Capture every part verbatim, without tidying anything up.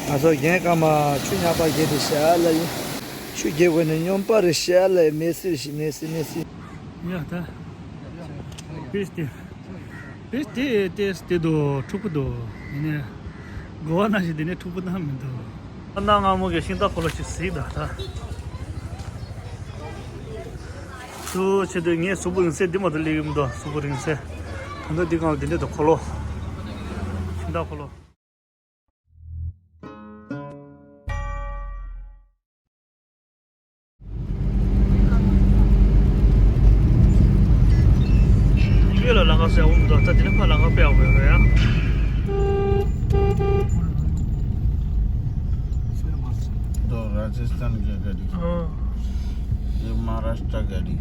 ང་ཚོ་རྒན་སྐར་མ་ཆུ་ཉག་པ་བརྒྱབ་དེ་ཤ་ལ་ཡིན། ཆུ་རྒྱབ་དགོས་ནས་སྨྱོན་པ་རེད་ཤ་ལ་ཡིན། མེ་སི་རེད་ཤི་མེ་སི་མེ་སི། ཡ་ད། པིས་ཏི། པིས་ཏི་ཏེས་ཏི་དུ་འཁྲུག་པོ་འདུག་ཡིན་ནས། གོ་བ་ན་ཞིག་འདི་ནས་འཁྲུག་པོ་ན་མི་འདུག་གནའ་སྔ་མོ་གི་ཤིང་རྟ་འཁོར་ལོ་ཞིག་གཟིགས་ད་ད། ཚུར་བྱེད་དུས་ངས་གཟུགས་པོ་རིང་སའི་འདི་མ་གཏོགས་སླེབས་ཀྱི་མི་འདུག་གཟུགས་པོ་རིང་སའི། ད་ལྟ་འདི་སྒང་ལ་འདི་འདྲ་འདུག་འཁོར་ལོ། ཤིང་རྟ་འཁོར་ལོ། གཡས་ལ་ལམ་ཁ་ཟེར་འོང་འདུག་ད་དེ་ནས་ཕར་ལམ་ཁ་དཔེ་ཡག་པོ་ཡོད་རེད་ཡ། तो राजस्थान की गाड़ी। हाँ। ये महाराष्ट्र गाड़ी।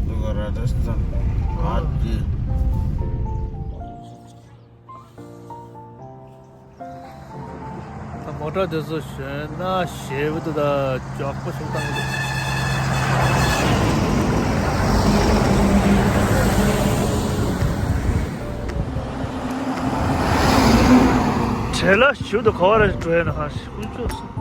देखो राजस्थान। हाँ। हाथ ये। ད་མོ་ཊ་དེ་ཚོ་ཞོན་ན་ཞེ་པོ་འདུག་ད་མགྱོགས་པོ་ཞིག་བཏང་གི་འདུག་བྲེལ་བ་ཞུ་དུ་ག་བ་ར་འགྲོ་ཡ་ན་ཧ་ཤི་ཀུན་སྤྱོད་སོང་།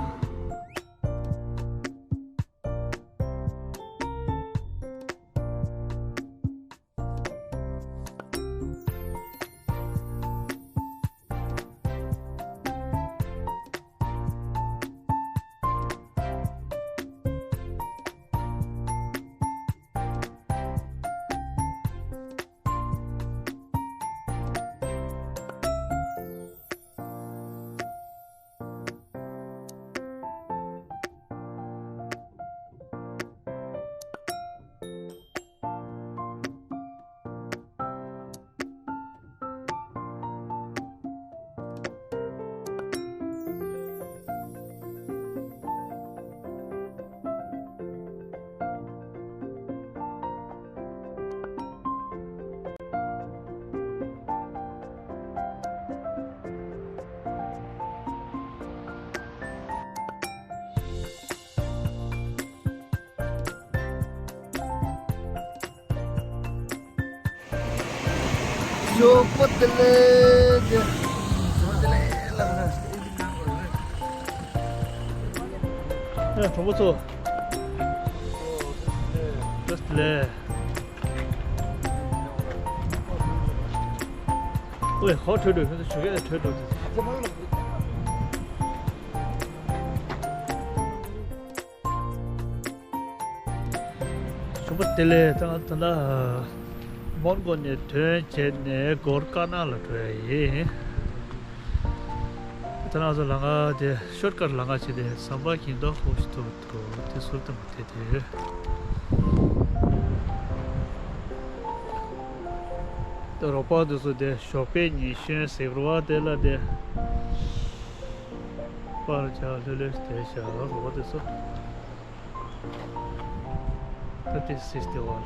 ཞོགས་པ་བདེ་ལེགས། ཞོགས་པ་བདེ་ལེགས་ལབ་ན། ཡ་གྲོགས་པོ་ཚོ། བདེ་ལེགས། ཨོའི་ཧོ་ཁྲོད་འགྲོ་ཁྱོད་ཚོ་ཞོགས་ཀས་ཁྲོད་འགྲོ་དེ། ཞོགས་པ་བདེ་ལེགས། ད་ད་ལྟ་མོན་གྷོ་ནས་ཐོན་བྱས་ནས་སྒོར་དཀར་ནག་ལ་འགྲོ་ཡ་ཡིན། ད་ང་ཚོ་ལམ་ཁ་དེ་ཤོར་ཀཊ་ལམ་ཁ་བྱས་ཏེ་ཟམ་པ་ཁྱིམ་སྟོང་ཧོ་ཤི་ཐོག་ཏུ་དེ་ཟུར་དུ་མ་དེ་དེ་ད་རོགས་པ་དེ་ཚོ་དེ་ཞོགས་པའི་ཉི་གཞོན་གཟིགས་རོགས་དེ་ལ་དེ། པར་ཆ་ལྷོད་ལྷོད་བསྡད་བཞག་རོགས་པ་དེ་ཚོ། ད་དེ་སིས་ཏེ་བ་ལ།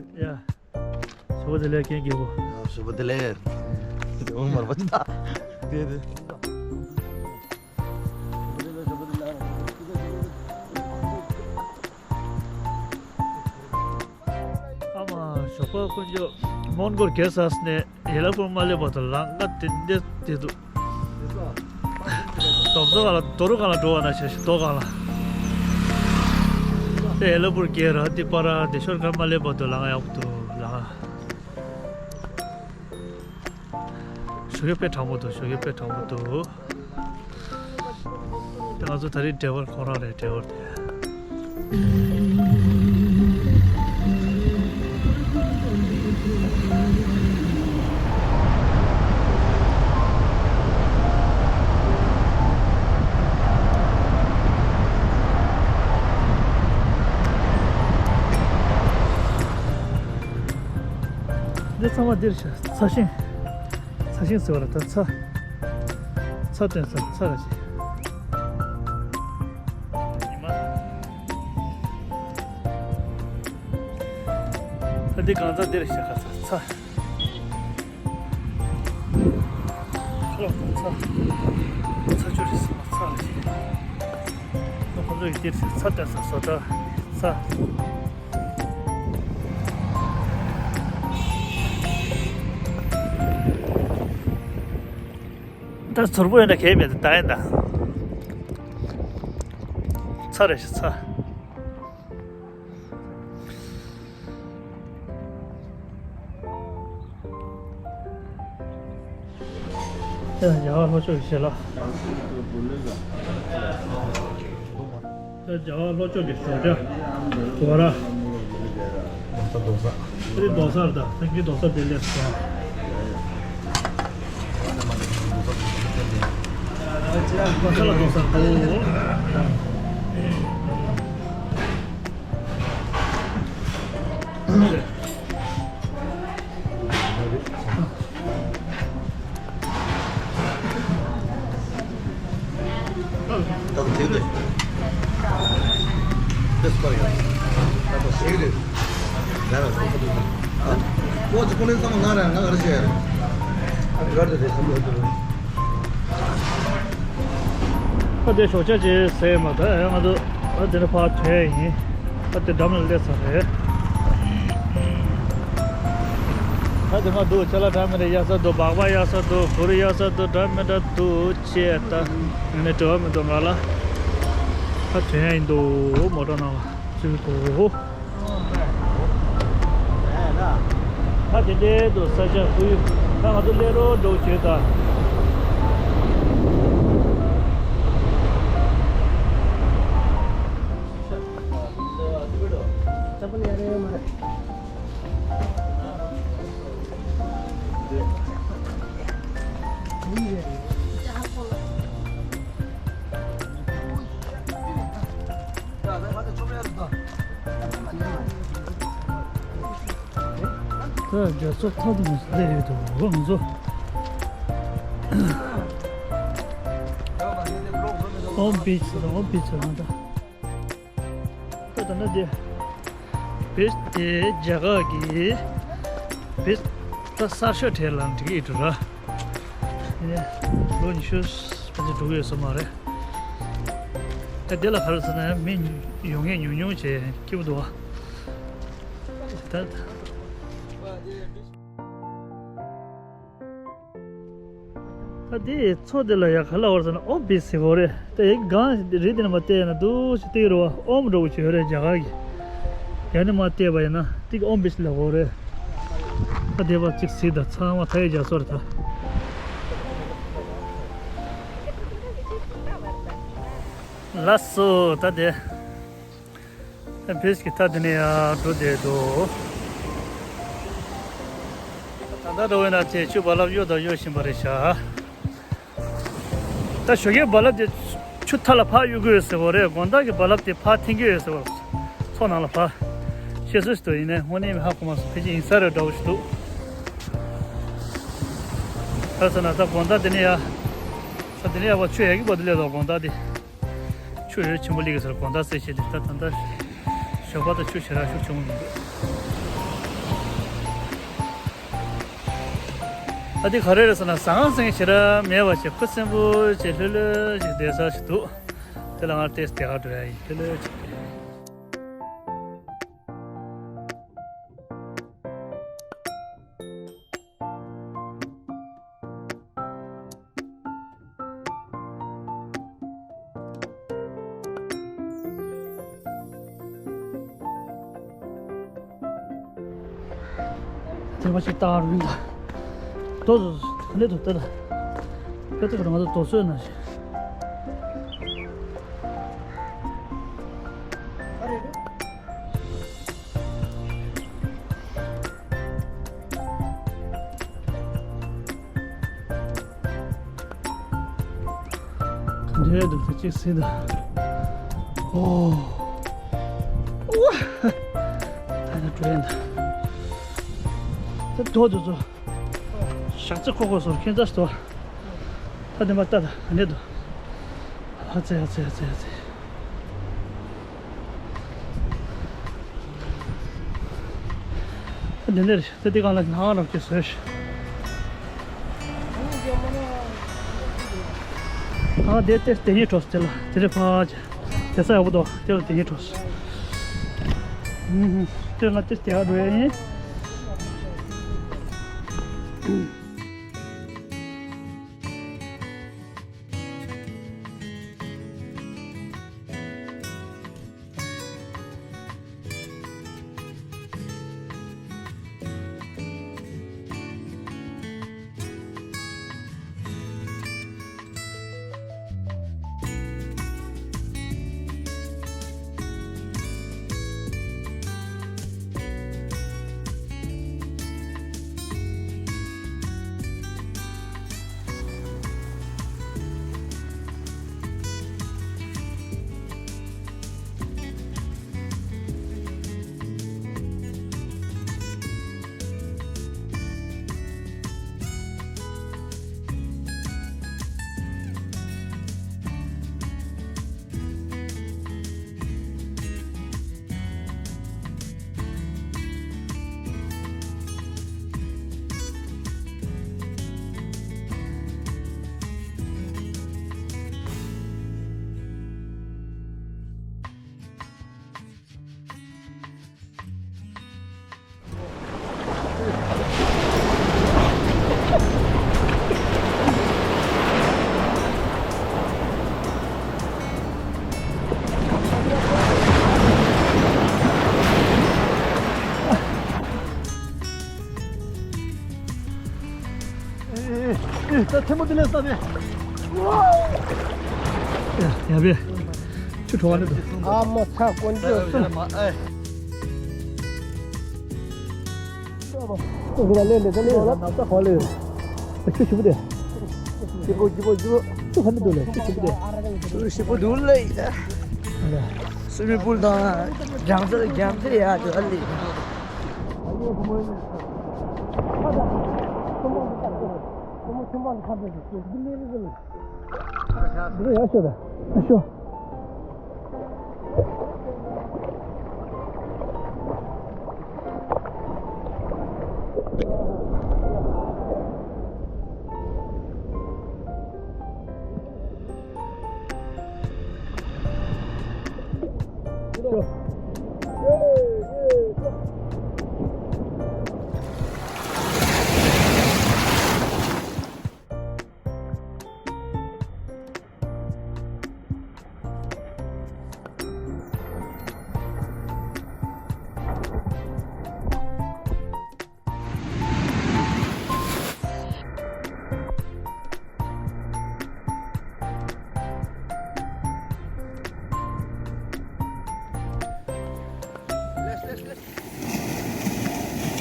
ཡ། ཞོགས་པ་བདེ་ལེགས་རྒན་རྒྱལ་པོ། ཞོགས་པ་བདེ་ལེགས། འོ་མར་པ་ཅི་ད། དེ་དེ། ཨ་མ་ཞོགས་པ་དཀོན་མཆོག་མོན་གྷོར་གེ་སར་ནས་ཡེ་ལ་པུར་མ་སླེབས་བར་དུ་ལམ་ཁ་དེ་འདྲ་དེ་འདུག་རྡོ་བཟོ་ག་ལ་རྡོ་རུ་ག་ལ་འགྲོ་བ་ན་ཞེས་ཞུ་རྡོ་ག་ལ། དེ་ཡེ་ལ་པུར་གེ་ར་དེ་པ་ར་དེ་ཤོར་ཀཊ་མ་སླེབས་བར་དུ་ལམ་ཁ་ཡག་པོ་འདུག་ལམ་ཁ། ཞོགས་ཀས་དཔེ་དྲང་པོ་འདུག་ཞོགས་ཀས་དཔེ་དྲང་པོ་འདུག་དེ་ང་ཚོ་ད་རེས་ཌ་རའི་ཝར་ཁོང་རང་རེད་ཌ་རའི་ཝར་དེ། འདི་ཚང་མ་འདིར་ཤ་ཚ་ཤིང་། ཚ་ཤིང་ཟེར་བ་ལ་ད་ཚ། ཚ་དོན་ཚ་ཚ་ག་ཅི། ཉི་མ། ད་འདི་གང་ཚ་འདིར་ཤ་ག་ཚ་ཚ། ཚ་ཆུ་རེད་ཟེར་མ་ཚ་རེད་ཟེར། ཁོ་ཚོ་ཡི་དེར་ཚ་དྲག་ས་བཟོ་གྲྭ་ཚ། ད་ཚུར་པོ་ཡིན་ན་གས་མེད་ད་ཡིན་ད། ཚ་རེད་ཤི་ཚ། ཡ་ཡ་ལྷོ་ཕྱོགས་ཀྱི་ཞལ་ལག་ཡ་རྒྱ་གར་ལྷོ་ཕྱོགས་ཀྱི་ཞོགས་ཇ། གོ་ར། རྡོ་ས་རྡོ་ས། རི་རྡོ་ས་ར་ད་སེང་གེ་རྡོ་ས་དེ་ལས་སོང་། མ་ས་ལ་རྡོ་ས་དང་། ད་དེ་དེ། དེ་སུ་པར་ཡོད། ད་དེ་དེ། ད་ལ་སུ་པར་ཡོད། ཨ། ཁོ་ཚོ་ཁོ་ནས་ཚང་མ་ང་ར་ང་ག་རེ་བྱས། ཨ་དེ་ཞོགས་ཇ་ཅིག་ཟས་མ་ད་ང་ཚོ་ཨ་དེ་ནས་ཕར་བྲོས་ཡིན། ཨ་དེ་འགྲམ་ལ་སླེབས་ཚར་རེད། ད་དེ་མ་འདུག་ཅ་ལག་འདྲ་མི་འདྲ་གཡར་ས་འདུག་སྦག་སྦག་གཡར་ས་འདུག་གུར་གཡར་ས་འདུག་འདྲ་མི་འདྲ་འདུག་ཅེས་ད་ངས་ནས་འབྲེལ་བ་མི་འདུག་ང་ལ་ད་དོན་ཡ་ཡིན་འདུག་མོ་ཊ་ནང་ལ་བཙུགས་འདུག་ད་དེ་འདྲའི་འདུག་ས་ཆ་ཕུ་ཡུ་ད་ང་ཚོ་སླེབས་རོགས་འགྲོ་བྱོས་ད། ད་རྒྱ་མཚོ་མཐའ་དུ་མ་སླེབས་ཡོད་དོ་ང་ཚོ། ཨོམ་བིཆ་ཟེར་ཨོམ་བིཆ་ཟེར་ང་ད། ད་ད་ནི་དེ། བིཆ་དེ་རྒྱ་གར་གྱི་བིཆ་ད་གསར་ཤོས་གྲས་ལ་འགྲིག་གི་འདུག་ར། ཡིན་ནའི་ལོ་ཉི་ཤུ་ཕལ་ཆེར་འགྲོ་གི་ཡོད་ས་མ་རེད། ད་དེ་ལ་ག་རེ་ཟེར་ན་མི་ཡོང་མཁན་ཉུང་ཉུང་བྱས་སྐྱིད་པོ་འདུག་བ། ད་ད་དེ་མཚོ་དེ་ལ་ཡ་ག་ལ་བར་ཟེར་ན་ཨོམ་བིཆ་ཟེར་གོ་རེད། ད་ཡི་གང་རི་དེ་ནས་མ་བལྟས་ན་འདུག་ཅིག་བལྟས་རོ་བ་ཨོམ་འདྲ་བོ་ཅིག་ཡོད་རེད་རྒྱ་གར་གྱི། ཡ་ནི་མ་བལྟས་པ་ཡིན་ན་ཏིག་ཨོམ་བིཆ་ལ་གོ་རེད། ད་དེ་བ་ཅིག་གཟིགས་ད་ཚང་མ་ཐ་ཡི་རྒྱ་སོར་ད། ལགས་སོ་ད་དེ། བིཆ་གི་མཐའ་དེ་ནས་ཡར་འགྲོ་བསྡད་འདུག་ད་ལྟ་འགྲོ་བའི་ནང་དེ་ཆུ་རྦ་རླབས་གཡོ་དང་གཡོ་བཞིན་པ་རེད་ཤག་ད་ཞོགས་ཀའི་རྦ་རླབས་དེ་ཆུ་མཐའ་ལ་ཕར་གཡུག་གི་ཡོད་ཟེར་བ་རེད། དགོང་དག་གི་རྦ་རླབས་དེ་ཕར་འཐེན་གྱི་ཡོད་ཟེར་བ། མཚོ་ནང་ལ་ཕར། ཤེས་སོ་ཞིག་ཏུ་ཡིན་ནའི་དངོས་གནས་མི་ཧ་གོ་མ་སོང་། ཕལ་ཆེར་ཡིན་ས་རེད་འདྲ་བོ་ཞིག་འདུག་ག་རེ་ཟེར་ན་ད་དགོང་དག་དེ་ནས་ཡར། ས་དེ་ནས་ཡར་བ་ཆུ་ཡག་གི་བར་དུ་སླེབས་དང་དགོང་དག་དེ། ཆུ་རེ་ཆེན་པོ་སླེབས་ཀྱི་ཟེར་དགོང་དག་ཟེར་བྱས་ཏེ་ད་ད་ལྟ་ཞོགས་པ་དང་ཆུ་ཞེ་དྲག་ཤུགས་ཆེན་པོ་མི་འདུག་ཨ་དེ་ག་རེ་རེད་ཟེར་ན་ཟང་ཟིང་ཞེ་དྲག་མེད་པ་བྱས་ཁུ་སིམ་པོ་བྱས་ལྷོད་ལྷོད་ཅིག་བསྡད་ས་ཞིག་འདུག་དེ་ལ་ང་ཏོག་ཙམ་དེ་ག་འགྲོ་ཡ་ཡིན་ལྷོད་ལྷོད་ཅིག་དེ་མ་ཞིག་བཏང་རུང་ད། དོ་དོ་ག་ནས་དོ་ལྟ་ད། ད་ལྟ་ང་ཚོ་དོ་སོས་ན་ཞིག་ག་འདྲའི་འདུག་ད་ཅིག་སྲིད་ད། ཨོ། ཨོ། ད་ཡང་བྲོས་ཡིན་ད། ད་དོ་དོ་དོ། ཞག་ཚི་ཁོ་ཁོ་སོར་ཁྱེད་ཚ་ཞིག་དོ། ད་དེ་མ་ལྟ་ད་ག་འདྲའི་འདུག་ཨ་ཙི་ཨ་ཙི་ཨ་ཙི་ཨ་ཙི། འདི་འདིར་ད་འདི་གང་ལ་ནང་རང་གི་བཟོས་ཤག་ཨ་དེ་དེ་དེ་ཡིན་འགྲོ་དེ་ལ་དེ་རེ་ཕ་ཆ་དེ་ས་ཡག་པོ་འདུག་དེ་ལ་དེ་ཡིན་འགྲོ། ཨུམ་དེ་ལ་དེ་དེ་ཡག་འགྲོ་ཡ་ཡིན། ད་ཐལ་མོ་དེ་ལས་ས་ནས། ཡ་ཡ་བེ། ཆུ་བྲོ་བ་ནི་འདུག་ཨ་མོ་ཚ་དཀོན་མཆོག་གསུམ། ཨེ། ཁོ་ལ་ལས་ལས་ད་ལས་ལ་ནག་ས་ཧོ་ལས། ཆུ་ཞིབ་པོ་དེ། ཞིབ་པོ་ཞིབ་པོ་ཞིབ་པོ། ཆུ་ཧ་མི་འདུག་ལས་ཆུ་ཞིབ་པོ་དེ། ཆུ་ཞིབ་པོ་འདུག་ལས། སུ་མི་པུལ་དང་རྒྱང་ཚད་རྒྱང་ཚད་ཡ་དེ་ཧ་ལས། འདི་ཡར་ཤོག་དང་། ཨ་ཤོ།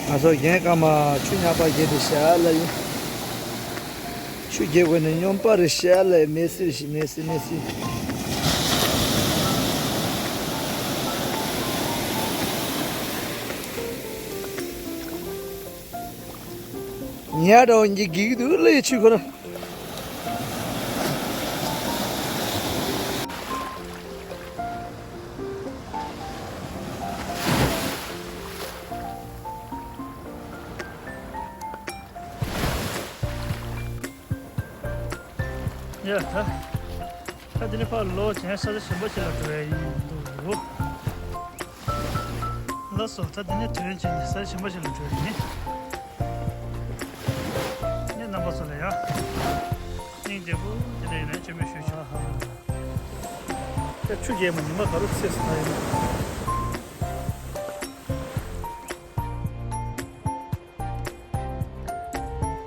ང་ཚོ་རྒན་སྐར་མ་ཆུ་ཉག་པ་བརྒྱབ་དེ་ཤ་ལ་ཡིན། ཆུ་རྒྱག་དགོས་ནས་སྙོམས་པ་རེ་ཤ་ལ་མེ་སི་རེ་ཤི་མེ་སི་མེ་སི། ཉལ་འདྲ་བོ་འགྱིག་འགྱིག་འདུག་ལས་ཆུ་ཁོ་ར། ཡ་ད། ད་དེ་ནས་ཕར་ལོག་བྱས་ས་ཆ་གཞན་པ་ཞིག་ལ་འགྲོ་ཡ་ཡིན་འདུག་ལགས་སོ། ད་དེ་ནས་ཐོན་བྱས་ནས་ས་ཆ་གཞན་པ་ཞིག་ལ་འགྲོ་ཡ་ཡིན། ངས་རྣམ་པ་ཚོ་ལ་ཡ། སྙིང་རྗེ་པོ་དེ་འདྲ་ཡིན་ན་བཅོས་མིན་ཞུས་ཆོག་ཧ། ད་ཆུ་རྒྱས་མ་ཉི་མ་ག་རུ་ཚེས་སུ་ད་ཡིན།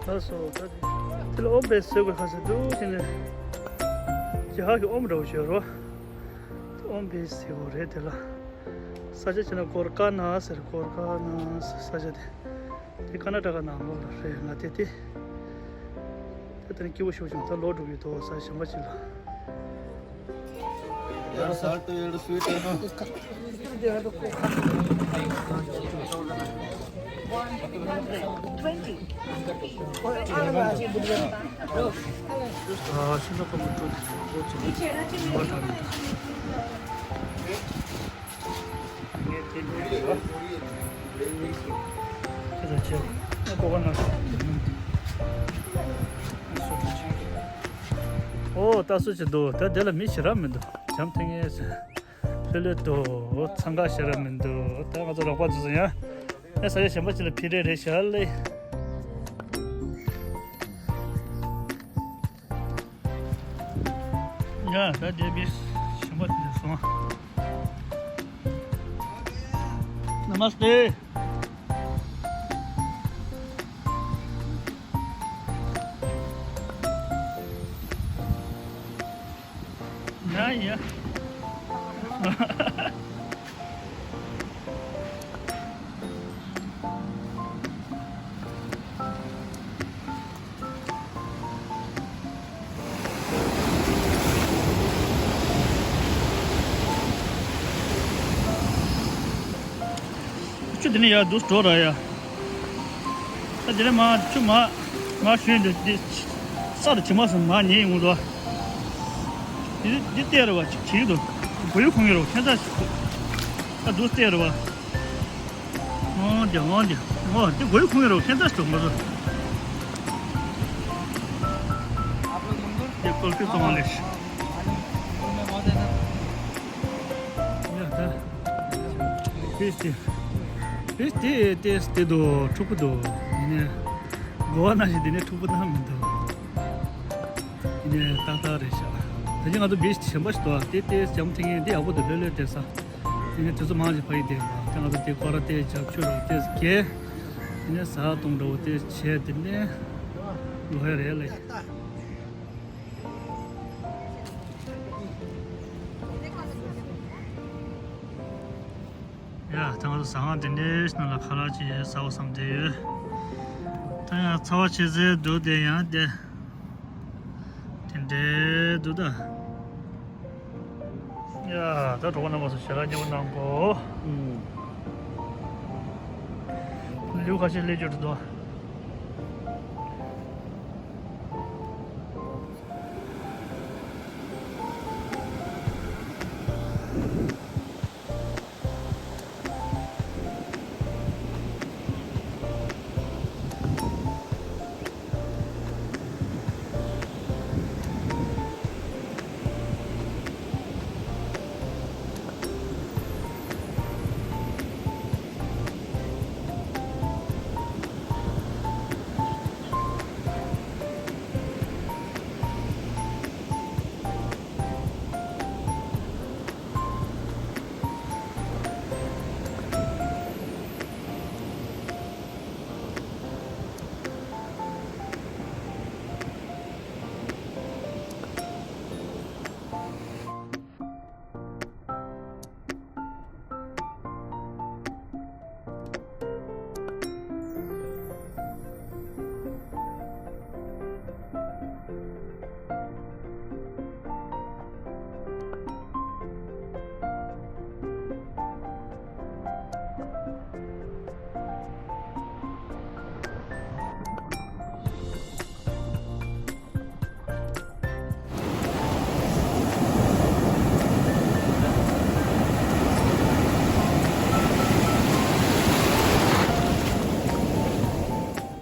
ད་སོ་ད་དེ་ལ་ཨོམ་བེ་ཟེར་དགོས་ཁ་ཟེར་འདུག་དེ་ནས་ཇི་ཧ་གི་ཨོམ་འདྲ་བོ་ཞིག་ཡོད་རོ། ཨོམ་བེ་ཟེར་དགོས་རེད་དེ་ལ། ས་ཆ་ཆེ་ན་གོར་ཀ་ན་ཟེར། གོར་ཀ་ན་ཟེར་ས་ཆ་དེ། དེ་ཀར་ན་ཊ་ཀ་ནང་ལོགས་ལ་རེད་ང་དེ་དེ། ད་དེ་ནས་སྐྱིད་པོ་ཞིག་བྱུང་། ད་ལོག་འགྲོ་གི་འདུག་ས་ཆ་གཞན་པ་ཅིག་ལ། ཨོ་ད་སུ་ཞིག་འདུག་ད་དེ་ལ་མི་ཞེ་དྲག་མི་འདུག་བྱམས་ཐེངས་ངེས་ལྷོད་ལྷོད་འདུག་འཚང་ཁ་ཞེ་དྲག་མི་འདུག་ད་ང་ཚོ་རོགས་པ་ཚོ་ཚོ་ཡང་ཨེ་ས་ཆ་གཞན་པ་ཅིག་ལ་ཕེབས་རེ་རེ་བྱ་ལེ། ཡ་ད་དེ་མི་ཞིམ་པོ་དེ་སོང་། नमस्ते। ཡ་ཡ། ཆུ་དེ་ནས་ཡར་འདུག་འགྲོ་ར་ཡ། ད་དེ་ནས་མར་ཆུ་མར་མར་ཞོན་འདུག་དེ་ས་རུ་བྱེ་མ་སོང་མར་ཉལ་ཡོང་འདུག་དེ་དེ་བལྟས་ར་བ་ཅིག་བྱེད་ཀྱི་འདུག་སྒོ་ཡུ་ཁུང་ཡོད་ར་བ་ཁྱད་མཚར་ཞིག་འདུག་ད་འདུག་བལྟས་ར་བ། འོ་དེ་འོ་དེ་འོ་དེ་སྒོ་ཡུ་ཁུང་ཡོད་ར་བ་ཁྱད་མཚར་ཞིག་འདུག་ང་ཚོ། དེ་སྐོར་ཕུད་གཏོང་བ་ལས། ཡ་ད། ཕིས་ཏི། ཕིས་ཏི་ཏེས་ཏེ་དོ་ཕྲུ་གུ་དོ། ཡིན་ནས། གོ་བ་ན་ཞིག་དེ་ནས་ཕྲུ་གུ་ན་མི་འདུག་ཡིན་ནས་ཏག་ཏག་རེད་ཤག་ད་ཅི་ང་ཚོ་བིས་གཞན་པ་ཞིག་འདུག་ཨ་དེ་ཏེས་འཇམ་ཐིང་ངེ་འདི་ཡག་པོ་འདུག་ལྷོད་ལྷོད་བསྡད་ས། ཡིན་ནས་དུས་ཚོད་མང་ཞིག་ཕ་ཡི་བསྡད་པ་དེ་ང་ཚོ་དེ་སྐོར་ར་ཏེ་ཇག་ཆུ་ར་ཏེས་གས། ཡིན་ནས་ཟ་གཏོང་འདྲ་བོ་ཏེས་བྱས་དེ་ནས། ལོ་ཧེ་རེད་ལ། ཡ་ད་ང་ཚོ་ཟ་ཁང་དེ་འདྲའི་ནང་ལ་ཁ་ལག་ཅིག་ཟ་བ་བསམ་བསྡད་ཡོད། ད་ཡང་ཚ་བ་ཆེ་ཟེར་འདུག་དེ་ཡང་དེ་དེ་འདྲའི་འདུག་ད། ཡ་ད་གྲོགས་པོ་རྣམ་པ་ཚོ་ཞལ་ལག་མཉེས་པོ་གནང་གོ་ལིའུ་ཁ་ཤས་སླེབས་རྒྱུ་རེད་དོ།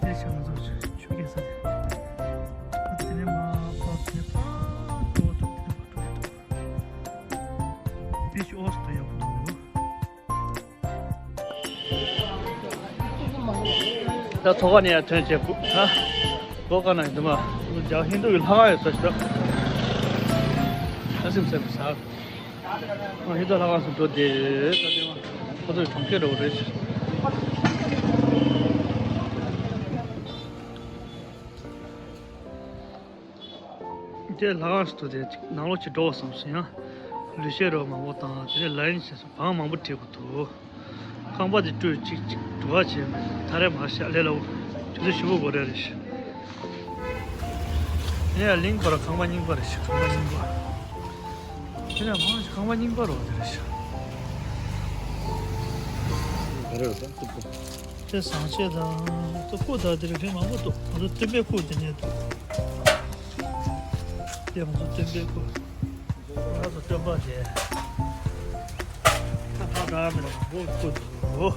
དེ་ཆ་ང་ཚོ་ཆུ་རྐྱལ་ས་དེ། དེ་ནས་མར་ཕར་དེ་ནས་ཕར་འགྲོ་འདུག་དེ་ནས་ཕར་འགྲོ་འདུག་དེ་ཆུ་ཨོ་སི་ཏོ་ཡག་པོ་འདུག་ད་ཐོག་ཁ་ནས་ཡར་ཐོན་བྱས་སྒོ་ཧ། སྒོ་ཁ་ན་འདི་མ། རྒྱ་ཧིན་དུ་གི་ལྷ་ཁང་ཡོད་ས་ཞིག་ད། ཨ་སིམ་སེམ་ས། ང་ཧིན་དུ་ལྷ་ཁང་སུ་འགྲོ་དེ། ད་དེ་མ། ཁོ་ཚོའི་གྲོང་ཁྱེར་འདྲ་བོ་རེད། དེ་ལྷ་ཁང་སུ་དེ་ནང་ལོགས་ཅིག་འགྲོ་བསམ་སོང་ཡང་། ལུས་ཤེས་རོ་མང་པོ་དང་དེ་ནས་ལ་ཡིན་ཞེས་སོ་བང་མང་པོ་བྲིས་པ་འདུག་ཁང་པ་དེ་སྤྲོས་གཅིག་གཅིག་འགྲོ་བ་བྱས་ད་རེས་མ་བཞག་ལས་སླ་བོ། དུས་ཚོད་ཞིབ་པོ་དགོས་རེད་རེད་ཤག་དེ་ཡང་གླིང་པར་ཁང་པ་རྙིང་པ་རེད་ཤག་ཁང་པ་རྙིང་པ། དེ་ནས་མང་ཞིག་ཁང་པ་རྙིང་པ་རོ་དེ་རེད་ཤག་ག་རེ་རེད་ད་སྟུག་པོ། དེ་ཟངས་ཆས་དང་སྟུག་པོ་དང་དེ་རིགས་མང་པོ་འདུག་ང་ཚོ་སྟོན་པའི་སྐུ་དེ་ནས་འདུག་དེ་ང་ཚོ་སྟོན་པའི་སྐུ། ང་ཚོ་སྟོན་པ་དེ། ད་ཕ་ད་མི་ལ་མང་པོ་སྐུ་འདུག་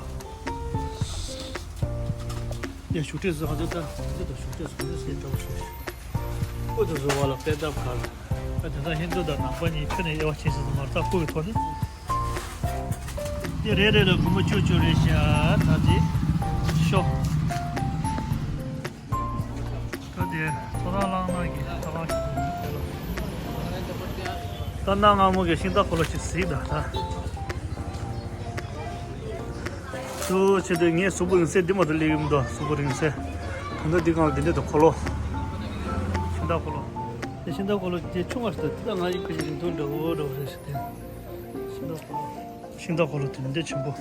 དེ་བཞུགས་ཁྲི་བཟོ་ང་ཚོ་ད་ང་ཚོ་ད་བཞུགས་ཁྲི་བཟོ་ང་ཚོ་སེ་འདྲ་བོ་བྱས། སྐུ་དེ་བཟོ་བ་ལ་པད་འདབ་གར། དེ་དག་ཧིན་དུ་དང་ནང་པ་གཉིས་ཁྱོན་ནས་དབྱེ་བ་ཕྱེ་ཟིན་མ་རྩ་ཁུག་གི་ཐོག་ནས། དེ་རེ་རེ་ལ་གོང་མ་བཅུ་བཅུ་རེ་བཞག་ད་དེ་ཤོ། ད་དེ་ཐོ་རངས་ལངས་ན་གི་ཐོ་རངས་ཤིག་ད་གནའ་སྔ་མོ་གི་ཤིང་རྟ་འཁོར་ལོ་ཞིག་གཟིགས་ད་ད། དུ་ཆེ་དུས་ངས་གཟུགས་པོ་རིང་སའི་འདི་མ་གཏོགས་སླེབས་ཀྱི་མི་འདུག་གཟུགས་པོ་རིང་སའི། ད་ལྟ་འདི་སྒང་ལ་འདི་འདྲ་འདུག་འཁོར་ལོ། ཤིང་རྟ་འཁོར་ལོ། དེ་ཤིང་རྟ་འཁོར་ལོ་དེ་ཆུང་བ་ཞིག་འདུག་དེ་དང་ང་ཡི་ཕལ་ཆེར་རིང་ཐུང་འདྲ་བོ་འདྲ་བོ་རེད་ཤག་དེ། ཤིང་རྟ་འཁོར་ལོ། ཤིང་རྟ་འཁོར་ལོ་དེ་འདྲ་ཆེན་པོ།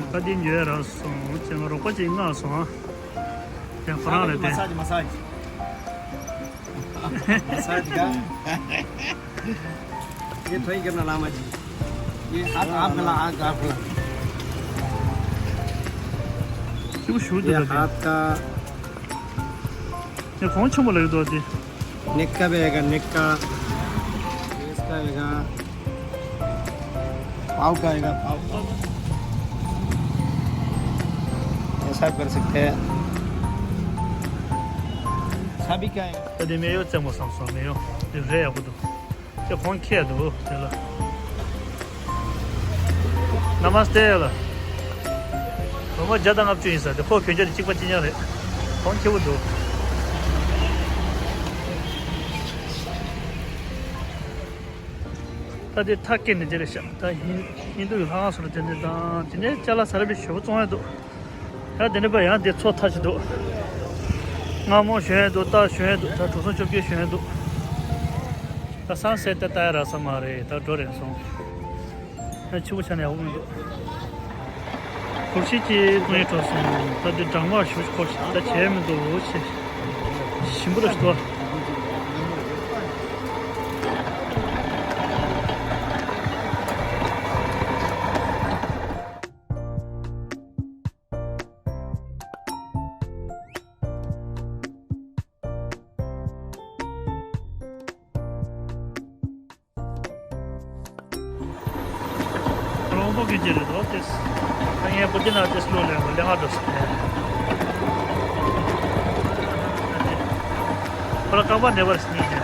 ཁ་དེ་ཉོས་རག་སོང་ཅེས་ང་རོགས་པ་ཅིག་མངགས་སོང་ཨ། དེ་ཁོ་རང་རེད་དེ། མ་སཱཇ་མ་སཱཇ། ये थोड़ी करना लामा जी। ये हाथ आपका ला, हाथ आपका ला। क्यों शुरू ये तो हाथ का। ये कौन छो बोला दो दी? नेक का भी आएगा, नेक का। इसका आएगा। पाव का आएगा, पाव का। ऐसा कर सकते हैं। सभी का आएगा। तो दे मेरे चमो संसो मेरे। दे रे अब तो। ཁྱེད་ཁོང་ཁྱེད་འདུག་དེ་ལ། ན་མ་སྟེ་ལ། སྒོར་མོ་བརྒྱ་དང་ལྔ་བཅུ་ཡིན་ས་དེ་ཁོ་གྱོན་ཆས་དེ་གཅིག་པ་གཅིག་རྐྱང་རེད། ཁོང་ཁྱེད་པོ་འདུག་ད་དེ་ཐག་སྐེ་ནས་དེ་རེད་ཤག་ད་ཧིན་ཧིན་དུ་ཡི་ལྷ་ཁང་སོགས་ལ་དེ་འདྲ་དང་དེ་ནས་ཅ་ལག་ས་ར་བའི་ཞོ་བཙོང་ཡ་འདུག་ཡང་དེ་ནས་པ་ཡང་དེ་ཚོ་ཐ་ཆེ་འདུག་སྔ་མོ་ཞོན་ཡས་འདུག་རྟ་ཞོན་ཡས་འདུག་ད་དྲུག་སོ་བཅོ་བརྒྱད་ཞོན་ཡས་འདུག་ད་སང་སེ་ཏེ་ལྟ་ཡ་རག་ས་མ་རེད། ད་འགྲོ་རན་སོང་། ད་ཕྱི་པོ་ཆ་ནས་ཡག་པོ་མི་འདུག་གོར་ཤི་ཅི་ཀུན་ཡི་གྲོགས་སོང་། ད་དེ་གྲང་མ་ཞུ་ཅི་གོར་ཤི་ད་བྱས་མི་འདུག་ཞེས་ཞིམ་པོ་ར་ཞུ་དོ། རོང་པོ་གི་རྗེས་རེད་དོ་ཏེས། ཨ་ངས་པོ་ཏི་ན་ཏེས་ལོ་ལེ་ལེ་ང་འགྲོ་སོང་ནས། ཁོ་ལ་ཀ་པ་ནེ་བར་སི་ནིག་ནེ།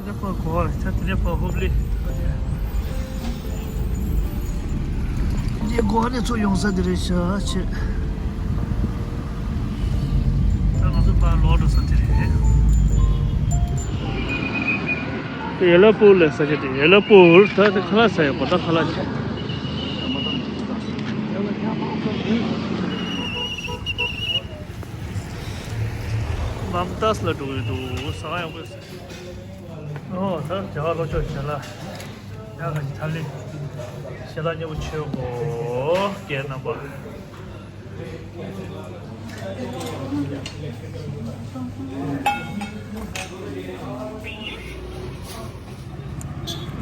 དེ་ཕར་གོ་བ་ཆ་དེ་ནས་ཕར་ཧོབ་ལི། དེ་གོ་བ་ནས་ཚུར་ཡོང་ས་དེ་རེད་ཤག་ཆེ། ད་ང་ཚོ་ཕར་ལོག་འགྲོ་ས་དེ་རེད། ཡེ་ལ་པུར་ལ་ས་ཆ་དེ་ཡེ་ལ་པུར་ད་དེ་ཁ་ལག་ཟ་ཡ་གོ་ད་ཁ་ལག་ཆེ། མམ་ཏཱས་ལ་འགྲོ་གི་འདུག་ཟ་ཁང་ཡག་པོ་ཡོད་ས། ཨོ་ད་བྱ་བ་ལོ་ཅོག་བྱས་ལ། ཡག་ག་ཅིག་ཐ་ལི། ཞལ་ལག་མཉེས་པོ་མཆོད་གོ་རྒན་རྣམ་པ།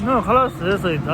ང་ཁ་ལག་ཟས་ཟ་ཡིན་ད།